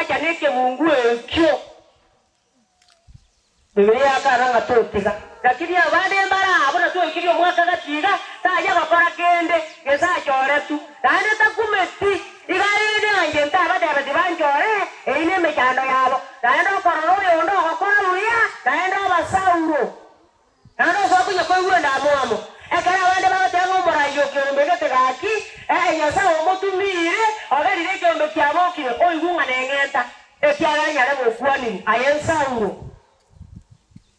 Gwacha nekebungu ekio. Bibilia yakana ng'a totiga. Lakini abande mbare aa buna twaikire omwaka gati iga, taya gokora kende, gese achoretwe, naende takumeti. Iga rende anche ntabatebeti banchore, eyio nemechando yabo, naende okorora oyonde ogokora buya, naende oba Saulo. Naende osoa konya koigwa endamwamu, ekero abande bagoteba ng'a omoraia o keombe gete gaki, ee, Nyasae omotumiire, ogerire ekeombe kiabokire, oigwe ng'a neng'enta, ekiagera nyare gokwanigwa, aye Saulo.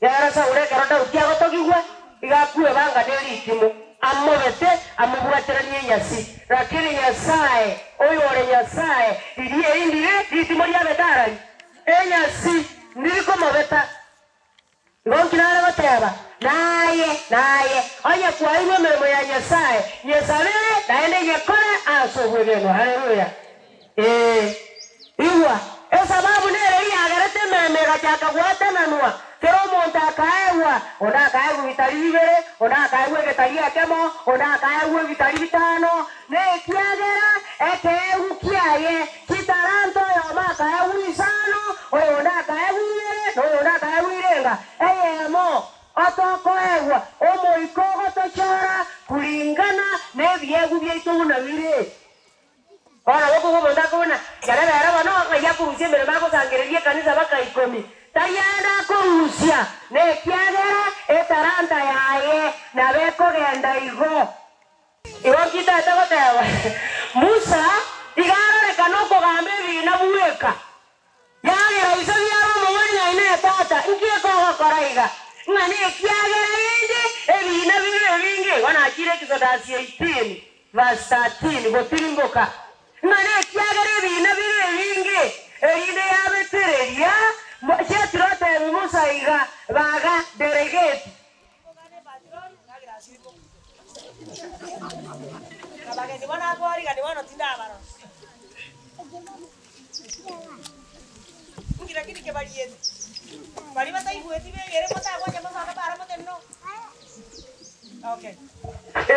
Ekiagera Saulo ekero Daudi agotogigwa, iga akwebanga ne ritimo, amobete, amobwateranie enyasi. Lakini Nyasae, oyore Nyasae, riria erindire ritimo riabete arari, enyasi ndiri komobeta. Igo nki nare goteba? Naye, naye, onye kwaeirwe emeremo ya Nyasae, nyesabere, naende nyekore ase obwegenwa. Haleluya! Ee. Igwa, esababu nere eyio yagerete emeremo egachaka gwatananwa, kera omonto akaegwa, onde akaegwa ebitari bibere, onde akaegwa egetari ekemo, onde akaegwa ebitari bitano, na ekiagera ekeegwa kiaye Chitaranto oyomo akaegwa isano, oyonde akaegwa ibere, na oyonde akaegwa irenga eyemo. Otokoegwa Omoika ogotochora kuringana nebiegwa biaito buna bire. Bono nabo okobua omonto akobuna, Ekero ere bono ng'ai akorusia emeremo agosangereria ekanisa baka ikomi, tari aende akorusia, nekiagera etaranta yaye nabo ekogenda igo. Igo nki tata goteba? Musa iga arorekana okogamba ebiina bweka. Yagera ise biara omobori ng'a Inee tata, nki ekogokora iga? Ng'a nekiagera rende ebiina bibe ebinge. Igo nachire Exodus 18 verse 13 gotirimboka. Ng'a nekiagera ebiina bibe ebinge, erinde yabetereria, Jethro atebi Musa iga, Baga, delegate. Abageni bono akwarigania bono tindabarora. Inki lakini kebariete? Baria bataigweti begere motagwancha mosoke bara motenene oo. Okay.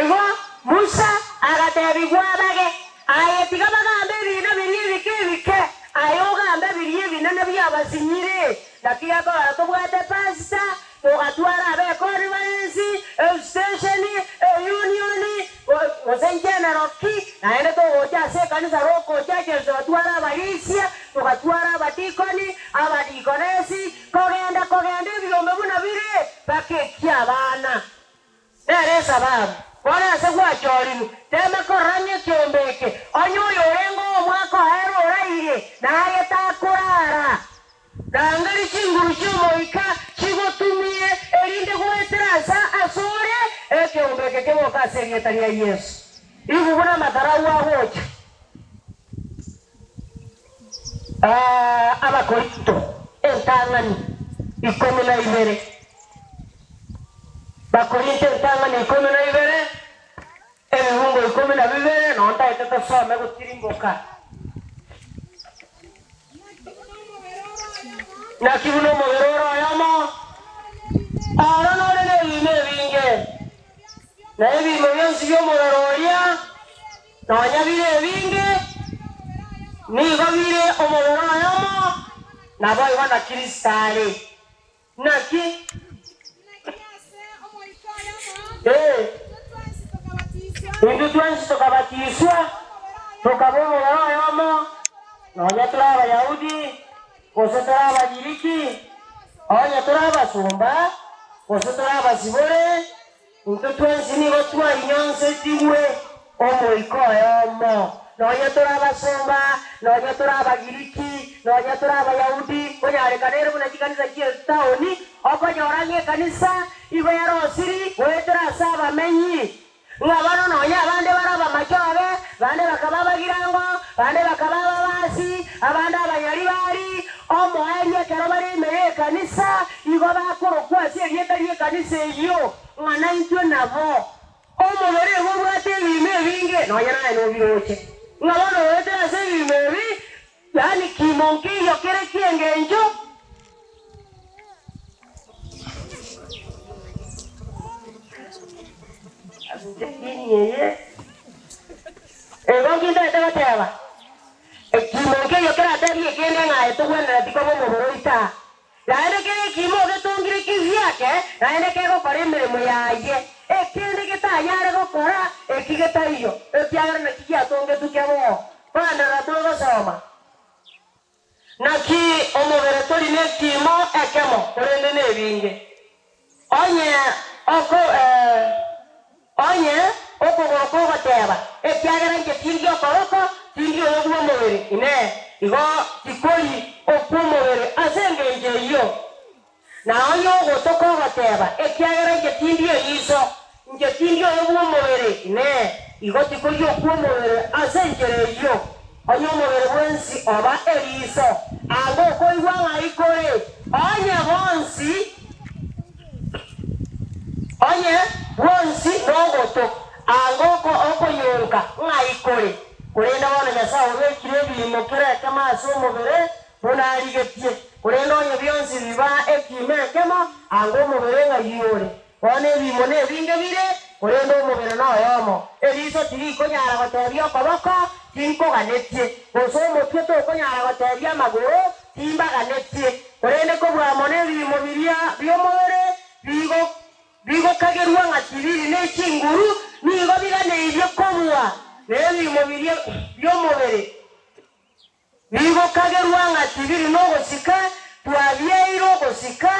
Igo Musa agatebigwa abage, Aye tiga bagambe ebiina biria ebike ebike, aye ogambe biria ebinene biabasinyire. Naki gekogera tobwate pastor, Togatwara abekori baensi, esitesheni, eyunioni, gose general ki, naende togocha ase ekanisa rokocha church togatwara abarisia, togatwara abadikoni, abadikonesi, kogenda kogenda ebiombe buna bire mpaka ekia abana. Nere esababu, bono ase gwachorirwe, tema korora ng'a ekiombe eke, onye oyo orenge omwaka oere oraire, naye takorara. Rangeria chinguru chi'Omoika chigotumie, erinde goetera ase asore ekeombe eke keboke ase erieta ria Yeso. Igwa buna amatarau agocha. Abakorinto entang'ani ikomi na ibere. Bakorinto entang'ani ikomi na ibere, ebibungo ikomi na bibere, nonye ntaete tosome gotirimboka. Naki buna omobere ore oyomo, oro nore nebiimo ebinge, na ebiimo bionsi bi'omobere oria, nonya bire ebinge, nigo bire omobere oyomo, naboigo na Kristo are. Naki? Ee, intwe twensi tokabatiswa, tokaba omobere oyomo, nonya tore Abayahudi, gose tore Abagiriki, onye tore abasomba, gose tore abasibore, Intwe twensi nigo twainyonsetigwe Omoika oyomo, nonya tore abasomba, nonya tore Abagiriki, nonya tore Abayahudi, konyarekana ere buna chikanisa chi'etaoni, okonyora ng'a ekanisa igo yarosiri goetera ase abamenyi, ng'a bono nonya abande bare abamachoge, bande bakaba abagirango, bande bakaba ababasi, abande abanyaribari, omoerio ekero bare ime y'ekanisa, igo bakorokwa ase erieta ri'ekanisa eyio. Ng'a naintwe nabo. Omobere igo obwate ebiimo ebinge, nonya naye nobiroche. Ng'a bono goetera ase ebiimo ebi, yaani kiimo nkeiyo kere ki'engencho. Ase edini eye, igo nkintaete goteba, ekiimo nkeiyo keratebie ekende ng'a aye togwenereti koba omobere oito aa. Naende kera ekiimo getongire kigiake, naende kegokora emeremo yaye, ekende getanyare gokora eki getaiyo, ekiagera naki giatongetwe keboo. Kogenderera togosoma. Naki omobere tori nekiimo ekemo, korende nebinge. Onye oko onye okogoro kogoteba, Ekiagera inche tindi okoroko, tindi oyo bw'omobere, Inee, igo tikori okw'omobere ase engencho eyio? Na onye ogoto kogoteba, Ekiagera inche tindi eriiso, inche tindi oyo bw'omobere, Inee, igo tikori okw'omobere ase enchera eyio? Onye omobere bwensi oba eriiso, anga okoigwa ng'ai kore? Onye bonsi, onye bwonsi nogoto, anga oko okonyonka ng'ai kore? Korende bono Nyasae obekire ebiimo kera ekemo ase omobere, buna arigetie. Korende onye bionsi biba ekiimo ekemo, anga omobere ng'ai ore? Bono ebiimo nebinge bire, korende omobere noyomo. Eriiso tirikonyara gotebia okoboko, Tinkoganetie, gose omotwe tokonyara gotebia amagoro, Timbaganetie. Korende kobua amo nebiimo biria bi'omobere bigo bigokagerwa ng'a tibiri ne chinguru, nigo biganeirie kobua nebiimo biria bi'omobere. Bigokagerwa ng'a tibiri nogosika, twabieire ogosika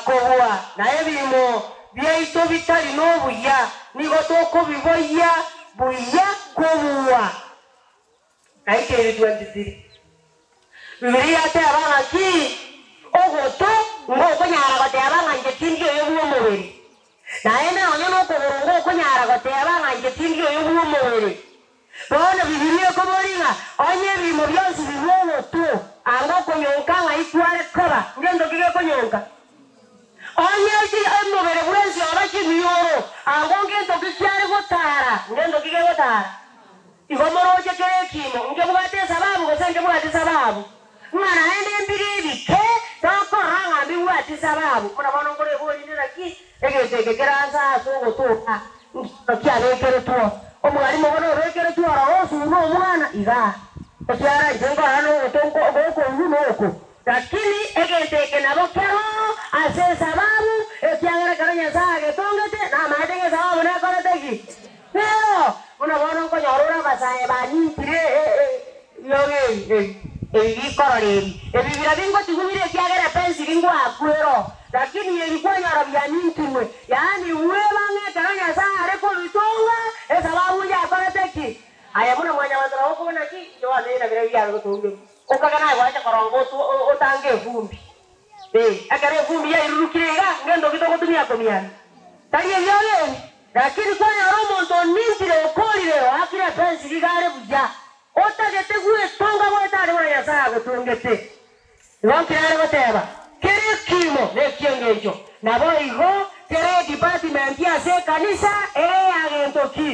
kobua, na ebiimo biaito bitari nobuya, nigo tokobiboyia buya kobua. Naikeire 23. Bibilia yateba ng'aki? Ogoto ngokonyara goteba ng'a inche tindi oyo bw'omobere, naende nonya nokogoro ngokonyara goteba ng'a inche tindi oyo bw'omobere. Bono Bibilia ekoboria ng'a onye ebiimo bionsi bibwe ogoto, anga okonyonka ng'ai kware koba? Ngento ki gekonyonka? Onye omobere bwensi oba chimioro, anga ngento ki kiare gotara? Ngento ki gegotara? Igo moroche kera ekiimo, nkebwate esababu gose nkebwati sababu? Ng'a naende mbire ebike tokorora ng'a mbibwati sababu. Buna bono nkorebori inde naki egento eke keransa ase ogotoka. Nkioro kiabekeretwe omwalimu bono obekeretwe ororo osure omwana igaa, ekiagera inche nkorora nogoto gokoigwa noko. Lakini egento eke nabo kero ase esababu, ekiagera ekero Nyasae agetongete, namaete ng'a esababu nekorete ki? Nero. Buna bono nkonyora ore abasae banyintire riogi eri, eri, ebi bikorora ebi, ebi bira bingotigumire ekiagera epensili ngoakwa ero, lakini ebi kwanyora biamintinwe. Yaani bweba ng'a ekero Nyasae are kobitonga, esababu yakorete ki? Aye buna mwanyabanto nabo okobuna ki? Inche bono nere nabirobio biare gotongerwa. Okagena aye gwacha koronga otange efumbi. Ee, ekero efumbi yairurukire iga, ngento ki togotumia komiana? Tari ebioge ebi? Lakini kwanyora omonto onintire okorire oakire efensi iga are buya, otagete gwetonga goeta are buna Nyasae agotongete. Igo nkere are goteba, kera ekiimo neki'engencho, naboigo kera edepartment ase ekanisa ere eyagento ki?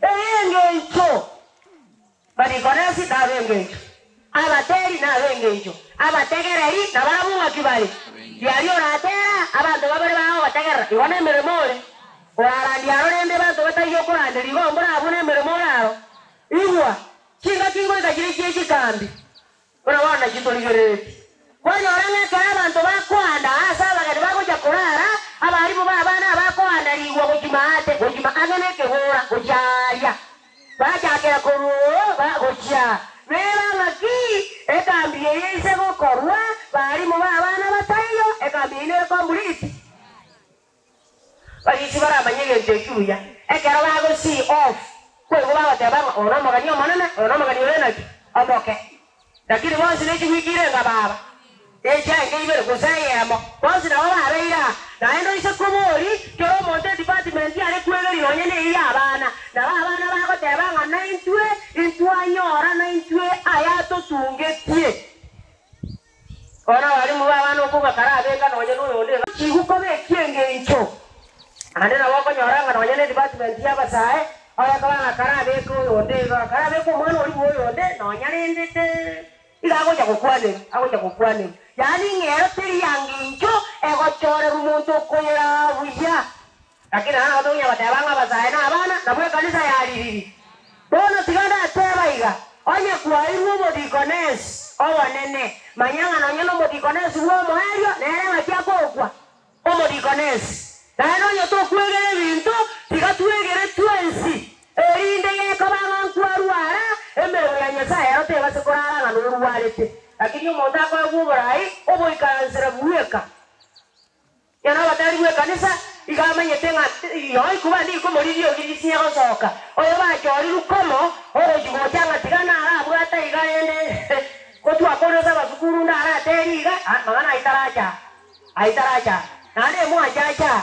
Ey'engencho. Badikonesi nab'engencho. Abateri nab'engencho, abategereri nabarabwo ng'aki bare? Riaria oratera, abanto babere bagogotegerera, igo nemeremo ore. Orarandia aro rende banto bataiyo okoranderia, igo mborabwo nemeremo ore aro. Igwa, chingaki ngoika chire chie chikambi, buna bono nachio torigereretie. Kwanyora ng'a ekero abanto bakoanda aase abageni bagochia korara, abarimu b'abana abakoanda rigwa gochia maate, gochia ang'e nekegora, gochia aaria. Bachakera korwa oo gochia beba ng'aki ekambi eye ise gokorwa, barimu b'abana bataiyo, ekambi eyio nere complete. Barisi baramanye egento ekio buya, ekero bago see off, koigwa bagoteba ng'a oyo nomogeni omonene, oyo nomogeni ore naki? Omoke. Lakini bonsi ne chiwiki irenga baba, echiaenge ibere gose eyemo, bonsi nabo babeire aa. Naende oise kobori kera omonto edepartment are kwegeria nonya neyio y'abana, nabo abana bagoteba ng'a naintwe intwanyora naintwe ayatotungetie. Bono abalimu b'abana okong'a karabeka nonya noyonde iga. Chigukoba eki'engencho. Naende nabo okonyora ng'a nonya nedepartment y'abasae, oyokoba ng'a karabeke oyonde iga, karabeke omwana oria bw'oyonde, nonya rende te iga agocha gokwanerwa, agocha gokwanerwa. Yaani ng'a ero teri ya ngencho egochorerwa monto okoyeraa buya. Lakini naende nabo tokonya goteba ng'a abasae na abana nabwo ekanisa ya ririri. Bono tiga ndateba iga, onye kwairwe omodikonesi obonene, manya ng'a nonya nomodikonesi bw'omoerio nere ng'aki akogwa omodikonesi. Naende onye tokwegera ebinto, tiga twegere twensi, erinde gekoba ng'a nkwarwara, emeremo ya Nyasae ero tebase korara ng'a norwarete. Lakini omonto akoegwa oborai, oboikaransera bweka. Onye nobatari bw'ekanisa, igo amanyete ng'a yoikuba ndikomo ririogi risinye gosoka. Oyo bachorirwe komo ogochia gocha ng'a tiga narabwate iga rende gotwakorire ase abasukuru ndaraterie iga, mang'ana ayio taracha aa, ayio taracha aa. Naende emwanche ache aa.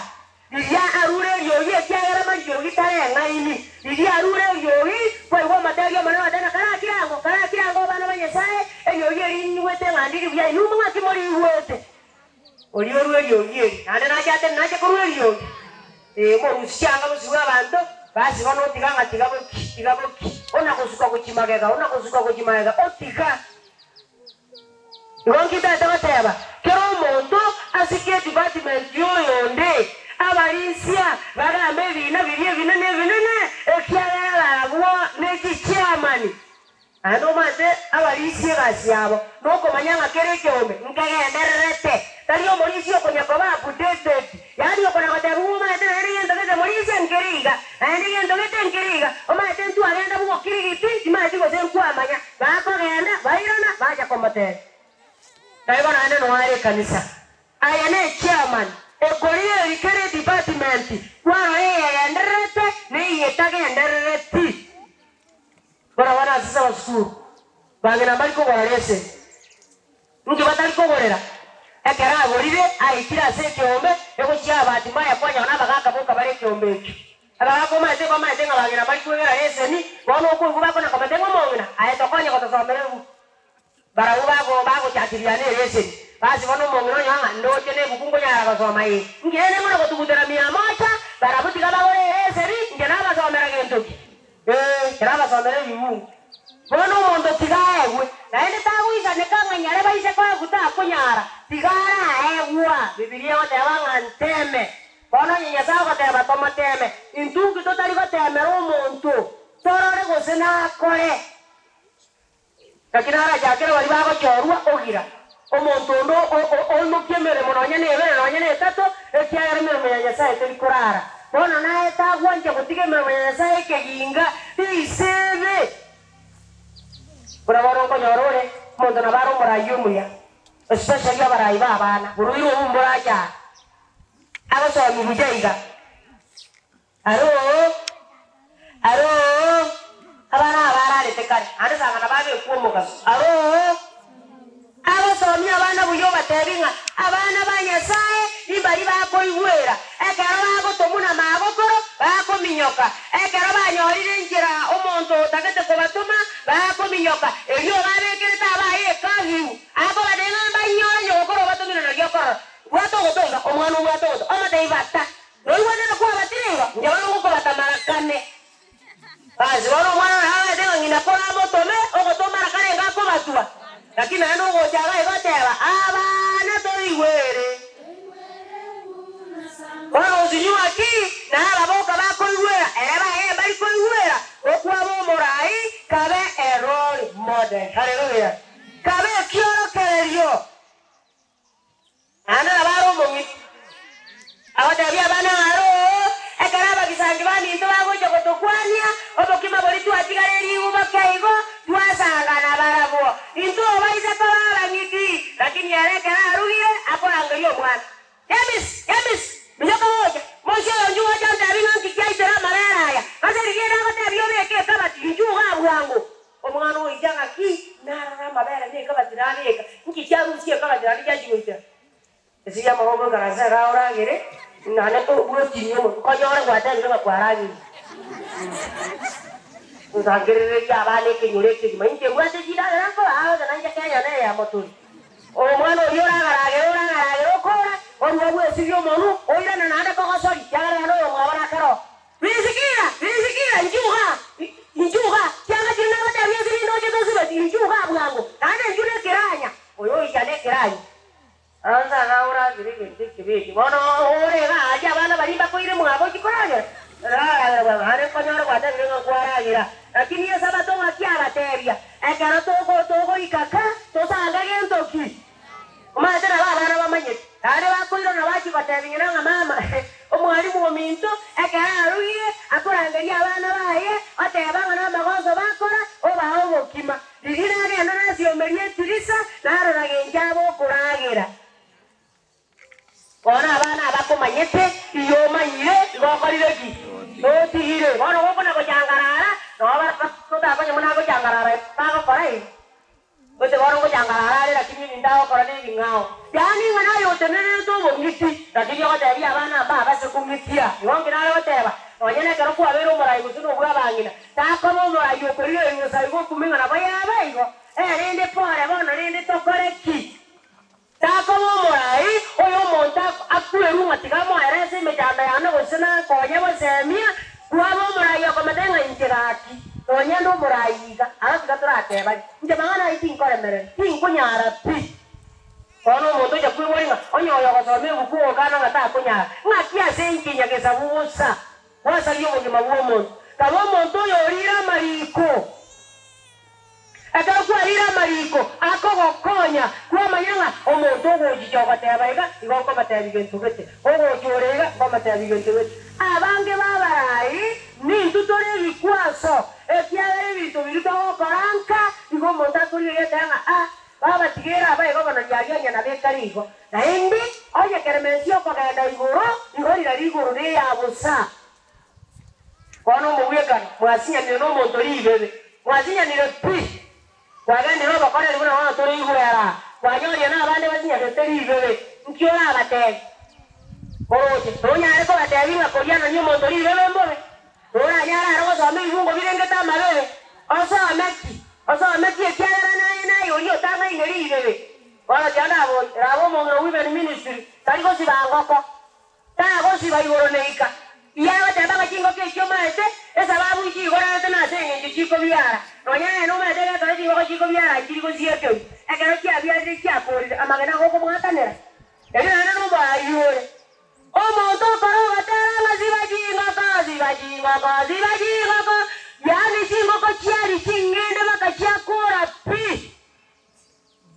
Riria arure eriogi ekiagera mariogi tareng'aini. Riria arure eriogi, kwaigwa omoteria omonene ogoteba ng'a karakire ango, karakire ango abana ba Nyasae, eriogi eri ninyigwete ng'a ndiri buya, inwe ng'aki moriigwete? Oria orua eriogi eri, naende nache atene nache korua eriogi. Ee, morusie chianga bosio bw'abanto, basi bono otiga ng'a tiga boki, tiga boki, ona gosuka gochia magega, ona gosuka gochia magega, otiga. Igo nkintaete goteba, kera omonto asike edepartment y'oyonde, abarisia bagambe ebiina biria ebinene ebinene, ekiagera barabwo ne chichairman. Naende omanyete abarisia egasi yabo, nokomanya ng'a kera ekeombe nkegendererete. Tari omorisia okonya koba updated, yaani okonya goteba ng'a omanyete naende egento gete morisia nkere iga, naende egento gete nkere iga, omanyete ntwagenda bogokirigiti, timanyeti gose nkwamanya. Bakogenda, bairana, bacha komotebia. Naigo naende noyo are ekanisa. Aye ne chairman, ekorigereria kera edepartment, kwarora eyegendererete na eyetagenderereti. Barabwo nase abasukuru bang'ina mbari kogora leseni. Inki batari kogorera? Ekero agorire, aikire ase ekeombe, egochia Hatimaye kwanyora nabagaaka boka bare ekeombe ekio. Abagaaka omanyete bamaete ng'a bang'ina mbari kwegera leseni, bono okoigwa bakona komete ng'a omong'ina, aye tokonye gotosomera ebuku. Barabwo bago bagochakiriana eleseni. Basi bono omong'ina onyora ng'a ndoche nebuku nkonyara gosoma ee. Inki rende ng'ore gotugutera mia mocha, barabwo tiga bagore eleseni, inche nabasomera gento ki? Ee, inche nabasomera ebibungo. Bono omonto tiga aegwe, naende tagoisaneka ng'a nyare baise koegwa takonyara, tiga araegwa. Bibilia egoteba ng'a nteme. Bono onye Nyasae ogoteba tomoteme, intwe nki totari gotemera omonto torore gose nakore? Naki narachakere baria bagochorwa ogira, omonto onde oimokie emeremo nonya nebere nonya netato, ekiagera emeremo ya Nyasae teri korara. Bono naye tagwancha gotiga emeremo ya Nyasae ekeginga risebe. Buna bono nkonyora ore omonto nabo are omorai omuya, especially abarai ba abana, borwaire obwo mborache aa, agosomia buya iga. Aroo, aroo, abana aba bararete kare, naende sang'ana babekwe omogaso. Aroo, agosomia abana buya obatebi ng'a abana ba Nyasae nimbaria bakoigwera, ekero bagotomwa na magokoro bakominyoka, ekero banyorire enchera omonto otagete kobatoma bakominyoka, erio obabekerete abaye ekagiu, akobatebia ng'a mbainyore nyogokoro obatomire nario okorora. Bwata ogoto iga, omwana obwate ogoto, omotebi bata. Noigwete kwabatire igo, inche bono ngokobata mara kane. Basi bono omwana oyo abaete ng'a ng'ina koramotome, ogotoma mara kare iga akobatwa. Lakini naende ogocha iga igoteba, Abana toigwere. Bono osinywa ki? Na ababoka bakoigwera, ere baye mbari koigwera, okwaba omorai kabe a role model. Haleluya! Kabe ekiorokererio. Naende nabo are omong'iti. Agotebia abana ng'a aroo, ekero abagisangi baminto bagocha gotokwania, obokima boria twatigara eriguba keigo, twasanga nabarabwo. Intwe obaise koba abang'iti, lakini ere ekero arugire, akorangeria omwana, James, James, minyoka gocha, moisia oyo inchuo gocha ontebi ng'a nki kiaitera amabere aya. Ase riria nagotebia obeke ekabati, inchuo igaa bwango. Omwana oicha ng'aki, narora amabere nekabati nabeka, nki kiarusia ekabati naende giachia goitera? Ase y'amaboko ekaransa iga oragere, naende bw'otinyia omotwe, konyore gwatebire ng'a kwarageire. Nsangerererie abana ekenyoro ekegima, inche mbwate chindagera nkobaa gose nainche Kenya neyemo tori. Omwana oyio oragaragere, oragaragere okora, orua bwesibie omonwe, oirane naende kogosoria, kiagera naende oyomwabo nakare oo. Risikira, risikira, inchuga, inchuga, chianga chiria nagotebia ase rinde oche tosibeti, inchuga bwango, naende inchuga nekeranya, oyo oicha nekeranya. Ansa iga oragere egento ekebe eke. Bono ore iga aria abana baria mbakoire mwabo ochie koragera, raragera bwango, naende nkonyore gwatebire ng'a nkwaragera. Lakini Esabato ng'aki abatebia, ekero toko togoika ka, tosange gento ki? Omanyete nabo abana bamanyete, naende bakoirana bachia gotebia ng'ina ng'a mama, omwalimu ominto, ekero arugire, akorangeria abana baye, oteba ng'a namagoso bakora, obaa obokima. Riria nagenda nasiomeria etirisa, narora gencho abe okoragera. Bono abana abakomanyete, igo omanyire, igo okorire ki? Otigire. Bono gokona gochangarara, nabo totakonye buna agochangarara bagokora igo. Gose bono ngochangarara are lakini ebinto agokora nebing'ao. Yaani ng'a naye otenenerete obong'iti, lakini ogotebia abana mbabase kong'itia. Igo nki nare goteba, Nonya nekero kwabeire omorai gose nobw'abang'ina, takoba omorai okorire bosa igo okume ng'a nabo yabe igo. Erinde pore bono rende tokore ki? Takoba omorai oyo omonto akwerwe ng'a tiga amoere ase emechando yane gose nakonye gosemia, kwaba omorai okomotebia ng'a inche gaki, nonya nde omorai iga, aro tiga toratebanie, inche mang'ana ayio tinkoremereria, tinkonyara pi. Bono omonto ocha kweboria ng'a onye oyo ogosoma ebuku ogokana ng'a takonyara, ng'aki ase inche nyagesabu bosa, gwasaria obogima bw'omonto? Kaba omonto oyo orire amariko. Ekero kwarire amariko akogokonya kwamanya ng'a omonto ogochicha ogoteba iga, igo nkomotebia gento gete, ogocha ore iga, nkomotebia gento gete. Abange b'abarai nintwe tore ebikwaso, ekiagera ebinto biria togokora nka, igo omonto akorigereria oteba ng'a ah, babatigere aba igo bono riaria onye nabo ekare igo. Naende onye keremensi okogenda igoro, igo rirorio igoro neya bosa. Bono omogwekano, mwasinyanire nomonto ribebe, mwasinyanire pi, kwagendire obokoreri buna bono tore igwera, kwanyorire nabande basinyagete ribebe, nki orabatebi? Oroche, tonyare kobatebi ng'a korianania omonto ribebe mbobe? Toranyare aro gosoma ebibungo birengete amabebe? Osome ki? Osome ki ekiagera naye naye oria otang'aine ribebe? Bono tiga ndaborie, rabe omong'ina o Women Ministry, tari gosiba ngoko. Tagosiba igoro neika. Iyagoteba ng'a chingoko echio omaete, esababu nchigorerete nase engencho chikobiara. Nonya nere nomaete ng'a ekero chingoko chikobiara nchiri gosia ekeri, ekero chiabiarire chiakorire amagena agokomwatanera. Erio naende nomoayio ore. Omonto okora ogotera ng'a siba chingoko, siba chingoko, siba chingoko, yaani chingoko chiaria ching'ende baka chiakora pi.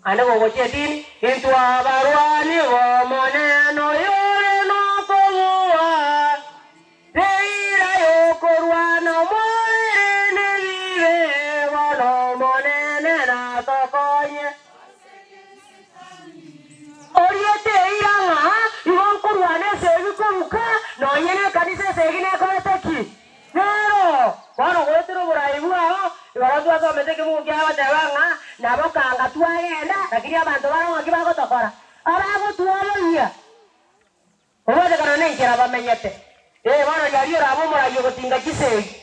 Naende gogochia edini, intwe abarwani b'Omonene oyore nokobua, neira y'okorwana omobere nebibe, bono Omonene natokonye. Oriete eira ng'a igo nkorwana esegi koruka, nonye nekanisa esegi nekorete ki? Nero, bono goetera oborai bwao, igoro twasomete ekebugu kia goteba ng'a nabo kanga twagenda, lakini abanto baroo ng'aki bagotokora? Abagotwoboyia kobwatekana nenchera bamenyete. Ee, bono riaria orabe omorai ogotinga chisegi,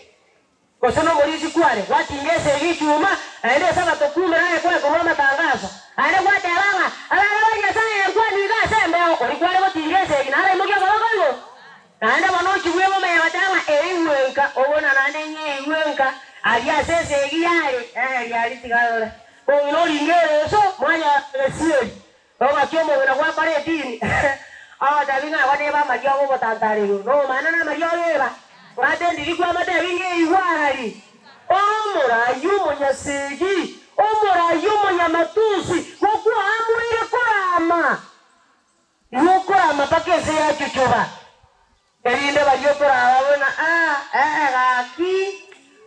gose nomorisia kware, gwatinga esegi echuma, naende esabato kumera aye kwaekorwa amatangaso, naende gwateba ng'a abana ba Nyasae nkwani iga ase embeo, oria kware gotinga esegi naraimokie okoboko igoro. Naende bono ochigwe bomenye goteba ng'a eigwe nka, obona naende inye eigwe nka, aria ase esegi yare, eh, riaria tiga rore. Mong'ina oringa ereso, mwanyora gesieri. Ogaki omong'ina gwakora edini, agotebi ng'a igo neba amariogo obotantare igoro. Nomana namariogo eba, ng'ate ndiri kwamatebi ng'a eigwe arari. Omoraai omonyasegi, omoraai omonyamatusi, gokwaamuire korama, igo okorama mpaka ense yachuchuba. Erinde baria okoraba buna, Aa, ee, gaki,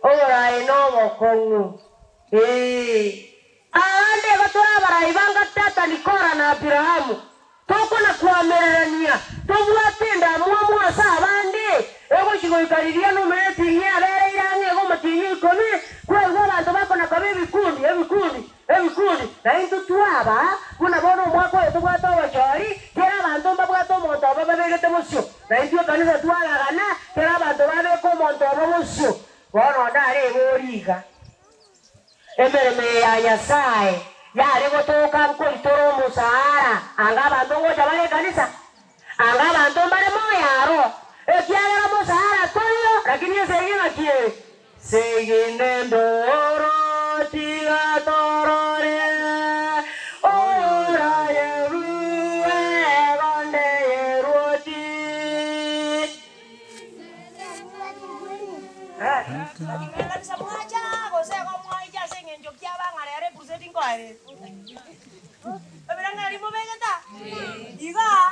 oboraai nobokong'u. Ee. Abande igo tore abarai banga Datani, Kora, na Abiramu, tokona-koamererania, tobwate endamwamu ase abande, egochia goika riria numero etiring'i yabereire ang'e iga omotienyi o ikomi, kwaigwa abanto bakona-koba ebikundi, ebikundi, Ebikundi, na intwe twaba buna bono omwaka oyo tobwate obochori, kera abanto mbabwate omonto obo babegete bosio, na intwe ekanisa twaragana, kera abanto babeka omonto obo bosio. Bono onde arebori iga, Emeremo eye ya Nyasae yare gotoka nkoitora omosara, anga abanto ngocha bare ekanisa? Anga abanto mbare moyo aro, ekiagera mosara toiyo, lakini esegi ng'aki ere? Segi nendoro tiga torore, Oyorayerue egonde y'eruoti. Ekanisa mwacha, gose igo mwaicha ase eng'encho ki abang'a rero ekrusedi nkoerire. Ebirengererio mobegete aa? Igaa.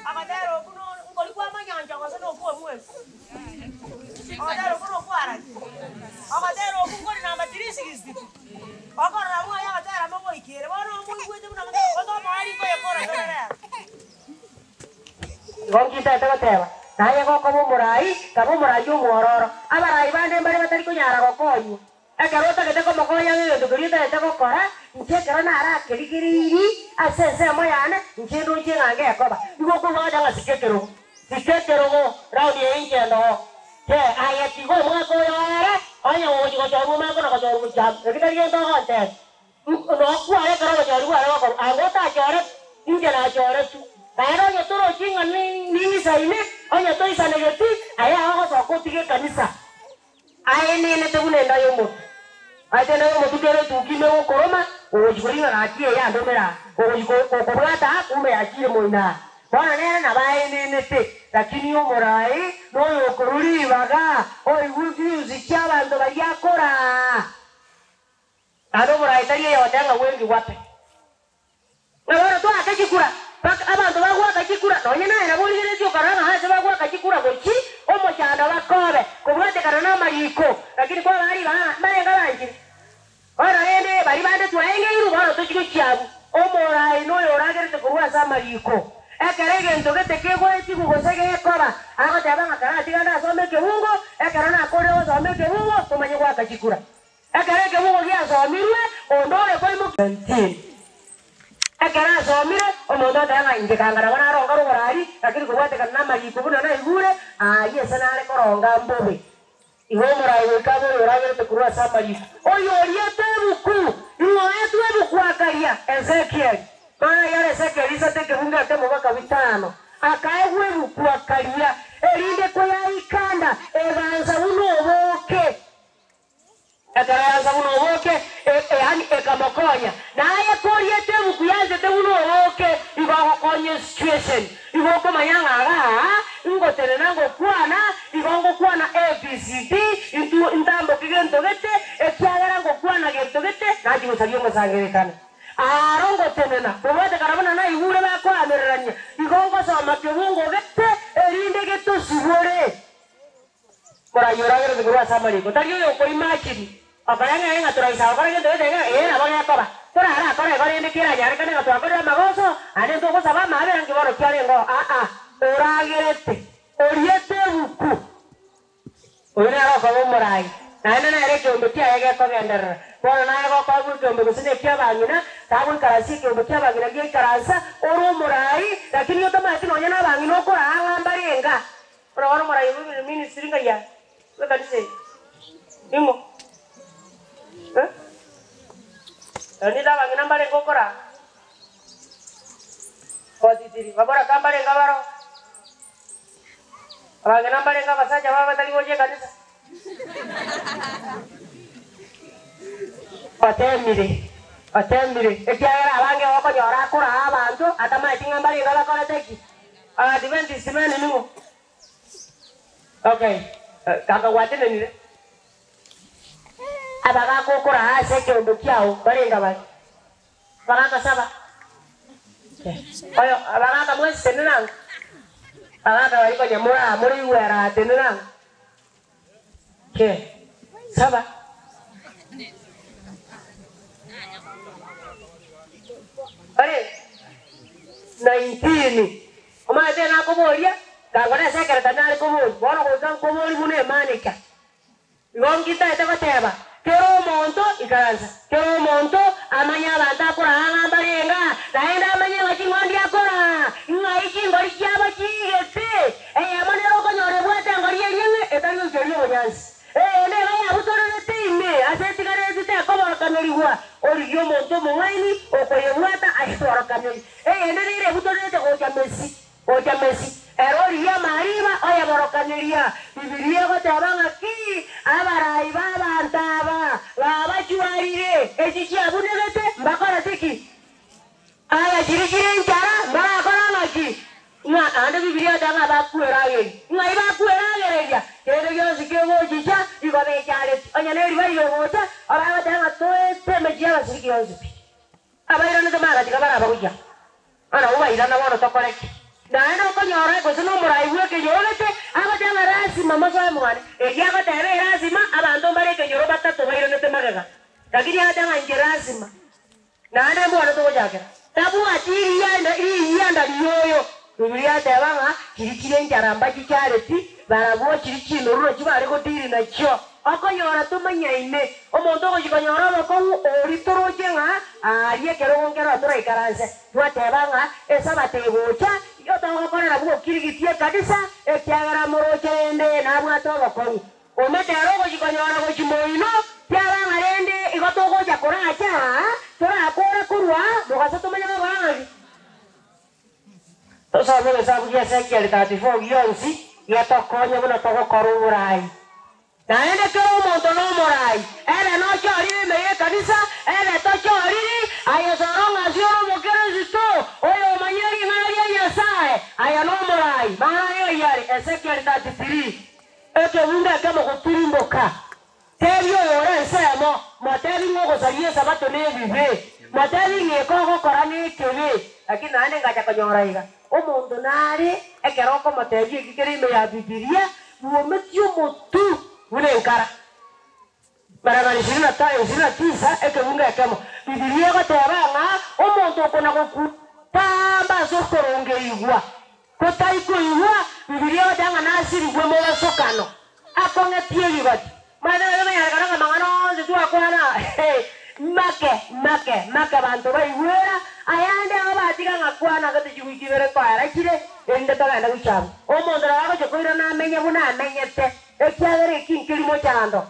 Agatera okwo no nkori kwa amanyancha gose na okwa omwesi. Agatera okwo nokwa arari. Agatera okwo nkori namba 362. Okorora mwaye agatera mogoikere bono omoigwete buna gose omoerio nkoyekora tore rero. Igo nkintaete goteba, Naye gokoba omorai, kaba omorai omwororo. Abarai bande mbare batari konyara gokonywa. Ekero otagete komokonya ng'a egento keria otagete gokora, inche ekero narakerigereirie ase ensemo yane, inche ndoche ng'a ngekoba. Nigo okoigwa gocha ng'a sika ekerogo, sika ekerogo, round eye inche ndoo. Che, aye tiga omwaka oyo oere, onye gogochia gochorwa omanye kona gochorwa gochia amo. Eki tari gento ogontebia. Nokware ekero obochori bware gokorwa, anga otachoreti, inche nachoretwe. Naende onye torochi ng'a ning'isaine, onye toisanegeti, aye agosoka otige ekanisa. Aenenete buna enda y'omotu. Ase enda y'omotu kera etukia ime gokoroma, ogochia koria ng'a gaki eye yandomire aa, ogochia gokobwata aa, kumbe yachiire moino aa. Bono nere nabo aenenete, lakini omorai noyokorwa ribaga, oigwe views chi'abanto baria akoraa. Naende omorai tari eyogoteba ng'a wengi gwape. Na bono toake chikura, mpaka abanto bagoaka chikura, nonya naye nabo origereretie okarora ng'a ase bagoaka chikura gochia omochando bakobe kobwatekana namariiko, lakini kwabaa ribaga ng'a mbarenge abanchire. Bono rende baria bande twaengeirwe, bono tochie gochia abwo. Omorai noyo oragerete korwa ase amariiko. Ekero egento gete kegoetigwa gose gekoba, agoteba ng'a karatiga ndasome ekebungo, ekero nakorire gosoma ekebungo, tomanye goaka chikura. Ekero ekebugo giasomirwe, onde ore koimokia 19. Ekero asomire, omonto oteba ng'a inche kanga nabo naronga rogoro aria, lakini kobwatekana namariiko buna naigure, aria ase nare koronga mbobe. Igo omorai goika abe oyoragerete korwa ase amariiko. Oyoriete ebuku, ing'o oetwe ebuku akaria? Ezekieli. Mara ayare Ezekieli isato ekebungo ekemo baka bitano, akaegwa ebuku akaria, erinde koyaikanda egansa buna obooke. Ekero yansa buna obooke, yaani ekamokonya. Na aye koriete ebuku yansete buna obooke, igo ogokonya esituation. Igo okomanya ng'a iga aa, ngotenena ngokwana, igo ngokwana ABCD, intwe ntamboke gento gete, ekiagera ngokwana gento gete, nachia gosaria omosangererekano. Aro ngotenena, kobwatekana buna naigure bakoamererania, igo ngosoma kebungo gete, erinde getosibore. Korayia oragerete korwa ase amariko, tari oyo okoimachini, okore ng'a ng'a toraisa gokora gento gete ng'a ee nabo gekoba. Torarakore igo rende keranyarekane ng'a twakorire amagoso, naende ntogosaba amaabera nki bono kiarenge oo? Aa, oragerete, oriete ebuku. Oyo nere okoba omorai, naende nere ekeombe kiaye gekogenderera. Bono naye gokoegwa ekeombe gose neki'abang'ina, tagoikaransia ekeombe ki'abang'ina giaikaransa, ore omorai, lakini otamanyeti nonya nabang'ina okoraa ng'a mbarenga. Buna bono omorai bwe ministry ngai aa bw'ekanisa eye? Ning'o? Eh? Nonye abang'ina mbarenge okoraa 43 baboraka mbarenge abaro abang'ina mbarenge abasacha babo batari gocha ekanisa. Otemire, otemire, ekiagera abange gokonyora akoraa abanto, atamaeti ng'a mbarenge bakorete ki? Abadventist men ning'o? Okay, kaka gwatenenire? Abagaka okoraa ase ekeombe kiao mbarenge bare? Abagaka saba. Oyo, abagaka mwensi tenena ango. Abagaka baria konya moraa more igwera aa tenena ango. Ke, saba. Ore 19. Omanyete nakoboria, kangora ase ekeretani nare koboria, bono goika nkoborie buna emanecha. Igo ngintaete goteba, Kera omonto ikaransa, kera omonto amanye abanto akoraa ng'a mbarenge aa, naende amanye ng'a ching'ondi akoraa, ng'ai chingori chiabo chiigete. Eyemo nere okonyora ebwate engori enyeng'e etari goikeria obonyansi, eyende iga yabutorerete ime ase etigareti tekoborokanerigwa, origie omonto omong'aini okoyebwata ayeborokanerie. Eyende nere ebutorerete gocha mesi. Gocha mesi, ere origia amariba oyeborokaneria. Bibilia egoteba ng'a ki? Abarai b'abanto aba baabachwarire, echi chiabunegete, mbakorete ki? Aya chiri chire enchara, mbarakora ng'a ki? Ng'a naende Bibilia egoteba ng'a bakwerageria. Ng'ai bakweragereria? Kende gionsi kegochicha, igo bechareti. Onye neriba rigogocha, oragoteba ng'a toete emechie y'abasiriki yonsi pi. Abairanete magatiga baraba gochia. Barabwo bairana bono tokore ki? Naende okonyora gose nomorai bw'ekenyoro gete agoteba ng'a lasima mosoe mwane. Erio agoteba erasima, abanto mbare ekenyoro batato bairanete magega. Lakini agateba ng'a inche lasima. Naende mbono togochakera. Tabwati rianda riyianda ri'oyo. Bibilia yateba ng'a chiria chire enchara mbachichareti, barabwo chiria chinoruro chibare godiri nachio. Okonyora tomanyaine, omonto ogochia konyora obokong'u oria toroche ng'a aaria ekerogo nkeroo toraikaranse, twateba ng'a esabato egocha, igo togokorera bw'okirigiti ekanisa, ekiagera moroche rende nabwate obokong'u. Omete ere ogochia konyora gochia moino, tiaba ng'a rende igo togocha korache aa, torakore korwa aa, mogaso tomanye gokora ng'aki. Tosome egesabu gia Ezekieli 34 gionsi getokonye buna togokora oborai. Naende kera omonto nomorai, ebe nochorire ime y'ekanisa, ebe tochoriri, aye soro ng'asi ore Omokeresito, oyomanyire ring'ana ria Nyasae, aye nomorai. Mang'ana aye ayio are, Ezekieli 33, ekebungo ekemo gotirimboka. Tebia oyore ensemo, motebi ng'a ogosaria Esabato nebibe, motebi ng'a eke ogokora nekebe. Lakini naende ngacha konyora iga, omonto nare ekero okomotebia eki kere ime ya Bibilia, bwometie omotu buna enkara. Barabara ishirini na ta ishirini na tisa ekebungo ekemo, Bibilia egoteba ng'a omonto okona gokutamba ase okorongeigwa Gotari koigwa, Bibilia egoteba ng'a nasirigwe mobasokano, akong'etie rigoti. Manyete nabio ekonyarekana ng'a amang'ana onsi twakwana make, make, make abanto baigwera, ayande abo batiga ng'a kwana gete chiwiki ibere koera chire, erinde togende gochia abwo. Omonto nabo agochia koirana amenye buna amenyete, ekiagera eki nkeri mochando.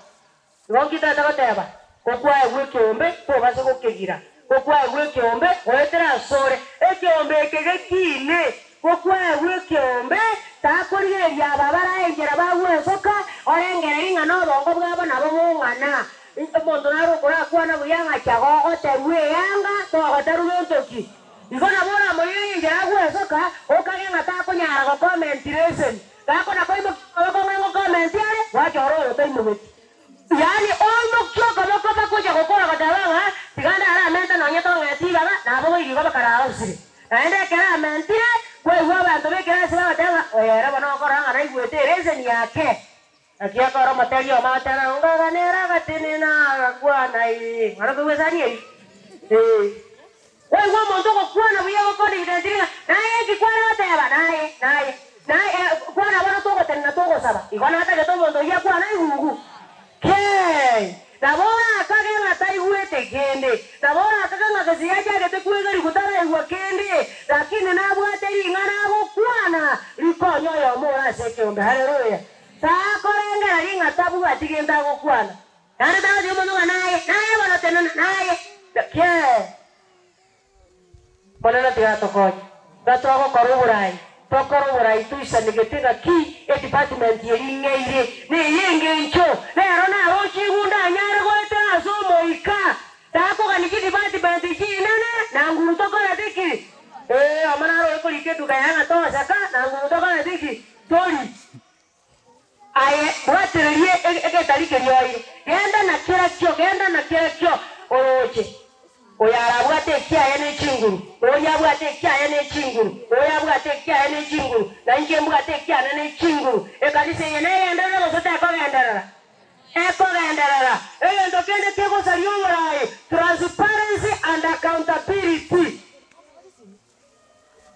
Igo nki tata goteba? Gokwaegwa ekeombe tobase gokegira, gokwaegwa ekeombe goetera asore, ekeombe eke gekiine. Gokwaegwa ekeombe takorigereria aba abarae enchera bagwesoka, orengererie ng'a nobongo bwabo nabo bong'ana. Omonto nare okorakwana buya ng'a chaga ogoterwa eyanga, togoterwa gento ki? Igo nabo oramorigererie enchera agwesoka, okage ng'a takonyara gokomenti leseni. Gakona koimokia okoboko ng'a ngokomenti are, gwachora oyo otaimogeti. Yaani oimokie okoboko bagocha gokora goteba ng'a tiga ndare amente nonye tong'eti ribaga, nabo boigo igo bakarausire. Naende ekero amentire, kwaigwa abanto b'ekerasi bagoteba ng'a oyo ere bono okorora ng'a naigwete ereseni yake. Naki ekero omotebia omo agoteba ng'a ngaganera agatenena agakwana ee, ng'a nokoigwa esani eyio? Ee. Kwaigwa omonto ogokwana buya ogokonfident ng'a naye eki kware goteba naye naye naye kwana bono togotenena togosaba igo natagete omonto oyio akwane aigugu kei nabo orakage ng'a taigwete kende nabo orakage ng'a gose yachagete kwegerigwa taraigwa kende lakini nabwate ring'ana agokwana rikonye oyomo ore ase ekeombe haleluya takorengereria ng'a tabwati gento agokwana. Naende tagotiga omonto ng'a naye, naye bono tenena, naye. Kiee. Monene tiga atokonye. Iga twagokora oborai, tokore oborai toisanegete ng'aki edepartment eria ing'eire neye engencho. Nero naroche igo ndanyare goetera ase omoika. Eduka yaye ng'a togoseka na nguru tokorete ki? Tori. Aye bwatererie egetari keria oire, genda na kerakio, genda na kerakio orooche. Oyo arabwate ekiaye ne chinguru, oria abwate ekiaye ne chinguru, oyo abwate ekiaye ne chinguru, na inche mbwate ekiane ne chinguru. Ekanisa eye negenderere gose tekogenderera? Ekogenderera. Egento kende kegosaria oboraai, transparency and accountability.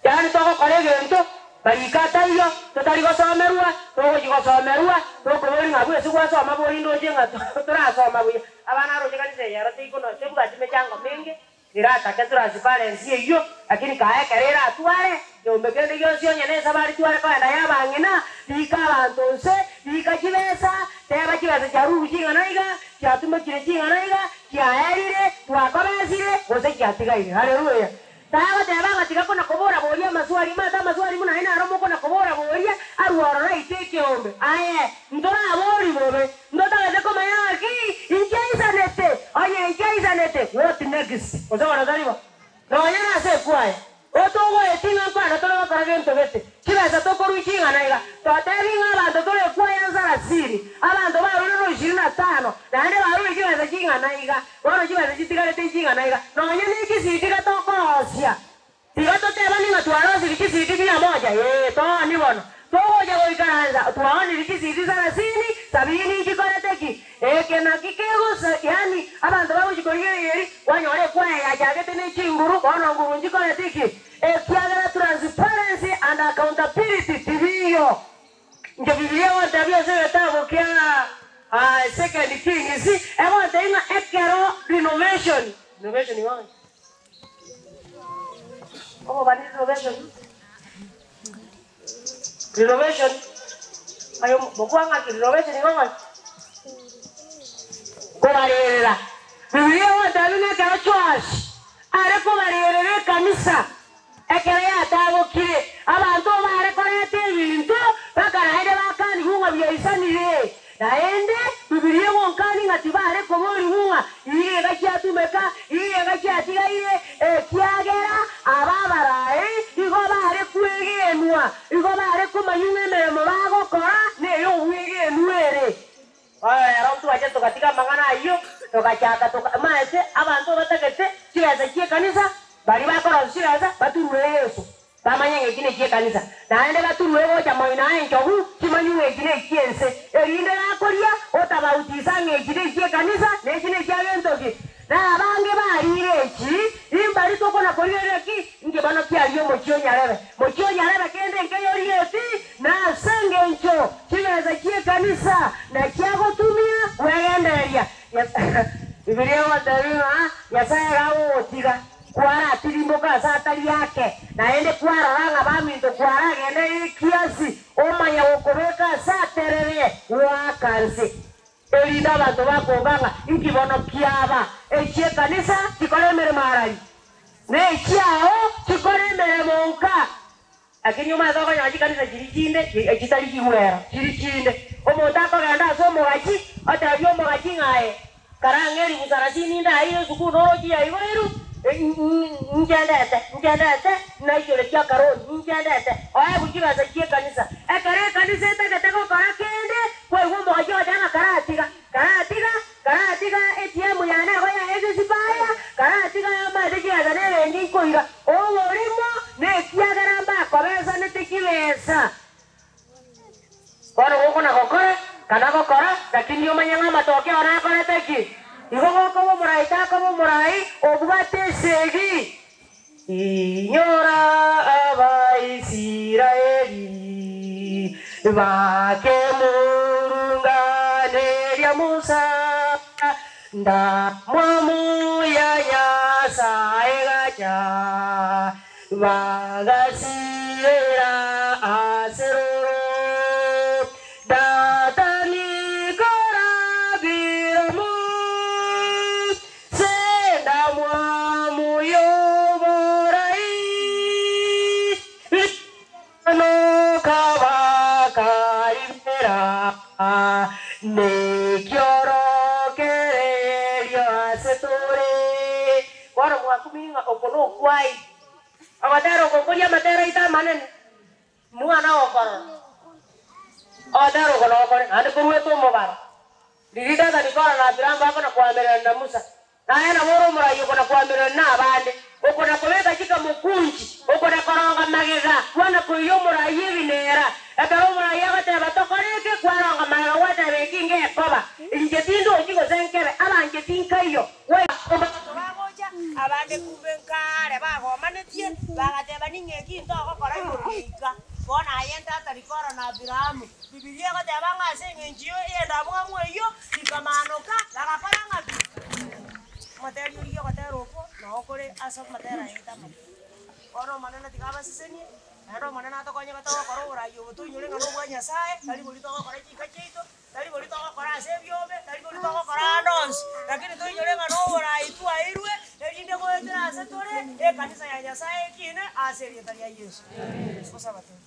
Yaani togokora egento, mariko ataiyo, totari gosomerwa, togochia gosomerwa, tokoboria ng'a bwesi gwasoma bori ndoche ng'a torasoma buya. Abana aroche kanisa eye ero teikono tebwati mechango menge, eratake transparency eyio, lakini kae ekero eratware, keombe kende gionsi onye ne esabari tware kogenda ya abang'ina, rika abanto nse, rika chibesa, teba chibesa chiarurwe ching'ana iga, chiatumekire ching'ana iga, chiaerire, twakobesire, gose chiatigaire. Haleluya! Tagoteba ng'a tiga kona-kobora-boria amaswali, omanyete amaswali buna aye naro mokona-kobora-boria arue ororo aite ekeombe. Aye, ntorabori bobe, ntotagete komanya ng'aki inche aisanete, onye inche aisanete, what next? Gose bono tari bo? Nonya nase ekwaya, otogoeti ng'a nkwana tore gokora gento gete, chibesa tokorua ching'ana iga, totebi ng'a abanto tore ekwaya nsarasini, abanto barure no ishirini na tano, naende barure chibesa ching'ana iga. Bono chibesa chitigarete ching'ana iga, nonya ne chisidi iga tokorosia. Tiga totebani ng'a twarosirie chisidi mia moja, ee, tooni bono. Togocha goikaransa, twaonire chisidi sarasini, sabini nchikorete ki? Eke naki kegosa, yaani abanto bagochia korigereria eri, kwanyora ekwaya yachagete ne chinguru, bono nguru nchikorete ki? Ekiagera transparency and accountability tibiyo. Inche Bibilia egontebia ase egetabu kia Second Kings, egontebia ng'a ekero renovation, renovation igo ng'aki? Obobani renovation? Renovation, aye mokwa ng'aki renovation igo ng'aki? Kobarerera. Bibilia egontebia ng'a ekero Joash are kobarerera ekanisa, Ekero yatagokire, abanto baare koreta ebinto, bakaraire bakanigwa ng'a biaisanire. Naende Bibilia egonkani ng'a tibare koborigwa ng'a iga chiatumeka, iga chiatigaire, ekiagera aba abarai igo bare kwegenwa, igo bare komanywa ng'a emeremo bagokora ney'obwegenwa ere. Bono rero ntwacha togatiga amang'ana ayio, togachaka toka, omanyete abanto batagete chibesa chi'ekanisa, baria bakorosia chibesa baturwe Yeso, bamanye ng'a eki nechi'ekanisa, naende baturwe gocha moino aye enchogu, chimanywe ng'a eki nechi'ense, erinde gakoria otabautisa ng'a eki nechi'ekanisa, na eki nechia gento ki. Na abange barire echi, imbari tokona korigereria ki? Inki bono kiaria omochie o nyarebe? Mochie o nyarebe kende nkeyorieti, na ase engencho chibesa chi'ekanisa nachiagotumia bwegendereria. Bibilia egotebia ng'a Nyasae iga agogotiga kwaratirimboka ase atari ake, naende kwarora ng'a baminto kwaragendereire ekiasi, omanye gokobeka ase aterere goaka nse. Erinde abanto bakoba ng'a inki bono kiaba, echi'ekanisa chikore emeremo arari, na echiao chikore emeremo nka. Lakini omanyete okonyora chikanisa chiria chinde chitari chigwero, chiri chinde. Omonto akogenda ase omogachi, otebia omogachi ng'a aye, karang'e elifu sarasini inde aye esukuru noroche yaigoirwe, inchendete, inchendete, naichoretie akaroni, inchendete, oegwe chibesa chi'ekanisa. Ekero ekanisa etagete gokora kende, kwaigwa omogachi ogoteba ng'a karatiga, karatiga, karatiga ATM yane igo yaye egesipaya, karatiga amaete chibesa nebenki nkoira. Oborimo nekiagera mbakobesanete chibesa. Bono gokona gokora, kana gokora, lakini omanye ng'a amatoke ao nakorete ki? Igo gokoba omorai takoba omorai, obwate esegi. Inyora Abaisraeli bakemurunganeria Musa, Ndamwamu ya Nyasae gacha, Bagasirera ase roro, Datani korabiramo, Sendamwamu y'oborai, Ritano kabakaribera, Nekiorokererio ase tore. Bono mwakumia ng'a oko nokwai. Ogotera oko nkoria amatera aito amanene, mwana okorora. Ogotera oko nokore, naende koruete omobaro. Riria Dathani, Kora na Abiramu bakona koamererania na Musa, naye nabo ore omorai okona koamererania na abande, okona kobeka chikamokunchi, okona koronga magega, kwana koiria omorai ebinera. Ekero omorai agoteba, Tokore eke, kwaronga magega gwateba, Eki ngekoba, inche tindochi gose nkebe, abanche tinkaiyo. Abanto bagocha, abande kumbe nkaare bagomanetie, bagateba, Ning'o eki ntogokora igoro geika? Bono aye ntata rikoro na Abrahamu. Bibilia egoteba ng'a ase eng'encho y'endamwamu eyio, rikamaanoka, bagakora ng'a ki? Omoteri origie ogotera okwo, noo kore ase amatera aito amaya. Bono Omonene tiga abasesenie, naende Omonene atokonye gotogokora oborai obo toinyore ng'a nobwa Nyasaye, tari boria togokora chinka chiaito, Tari boria togokora ase ebiombe, tari boria togokora ande onsi, lakini toinyore ng'a noborai twaeirwe, erinde goetera ase tore ekanisa ya Nyasae ekine ase erieta ria Yeso. Gosaba tore.